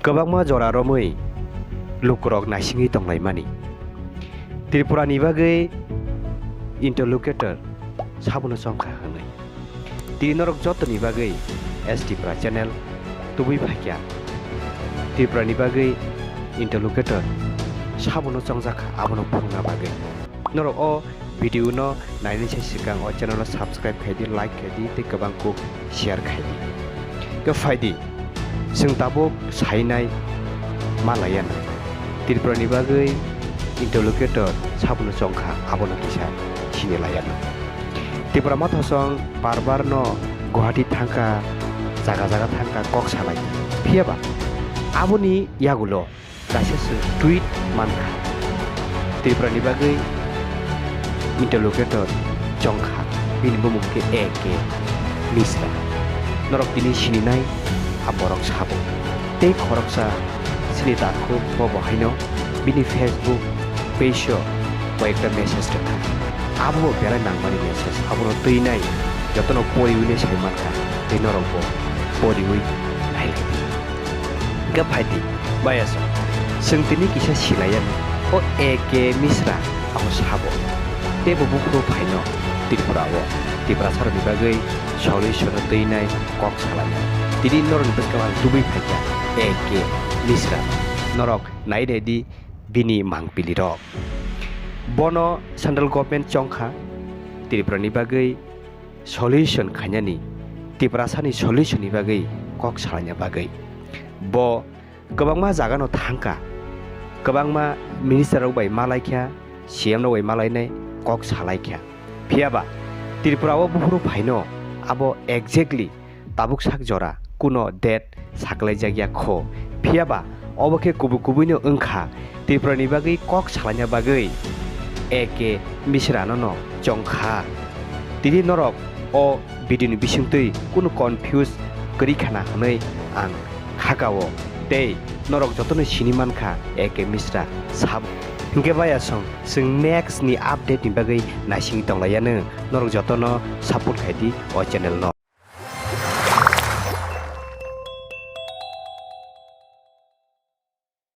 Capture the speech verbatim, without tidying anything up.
Kwbangma jora romwi lukurok naisingwi tonglaimani. Tripura ni bagwi interlocutor sabono chongkha hwnwi. Tini norok jotoni bagwi S T Pra channel tubui phaikha. Tripura ni bagwi interlocutor sabono chongjak kha abono phunukna bagwi. Norok o video no nainai se swkang o channel no subscribe khai di, like khai di tei kwbang kuk share khai di. Khe phai di, chwng tabuk sainai ma laiya na. Tripura ni bagwi interlocutor sabono chongkha abono kisa sini laiya na. Tipra Motha song bar bar no Guwahati thangkha, jaga jaga thangkha kok salai. Phiyaba aboni yagulo kaisa se tweet mankha. Tripura ni bagwi interlocutor chongkha, bini bumung khe A K Misra. Norok tini sininai a borok sabo. Tei khoroksa sini takhuk bo bo haino bini Facebook page o koyekta message rwkha. Abo bo belai nangmani message, abono twinai jotono poriwi nai sai mankha, tei norokbo poriwi nailai di. Hingkhe phai di, bayasok, chwng tini kisa silaiyano, o A K Misra abo sabo. Tei bo buphuru phaino Tripura o, Tiprasarokni bagwi solution o twinai kok salainai. Tini norokni bwskang ang tubui phaikha A K Misra. Norok nai nai di bini mangpili rok. Bono central government chongkha Tripura ni bagwi solution khainani, Tiprasani solution ni bagwi kok salaina bagwi. Bo kwbangma jaga no thangkha, kwbangma minister rok bai malaikha, C M rok bai malainai kok salaikha. Phiyaba Tripura o buphuru phaino abo exactly tabuk sak jora kuno date saklaijak ya kho. Phiyaba obo khe kubui kubui no wngkha Tripura ni bagwi kok salaina bagwi A K Misra no no chongkha. Tini norok o video ni bisingtwi kunu confuse kwrwi khana hwnwi ang khakao tei norok jotono sini mankha A K Misra sabo. Hingkhe bayasong chwng next ni update ni bagwi naisingwi tonglaiyano, norok jotono support khai di o channel no.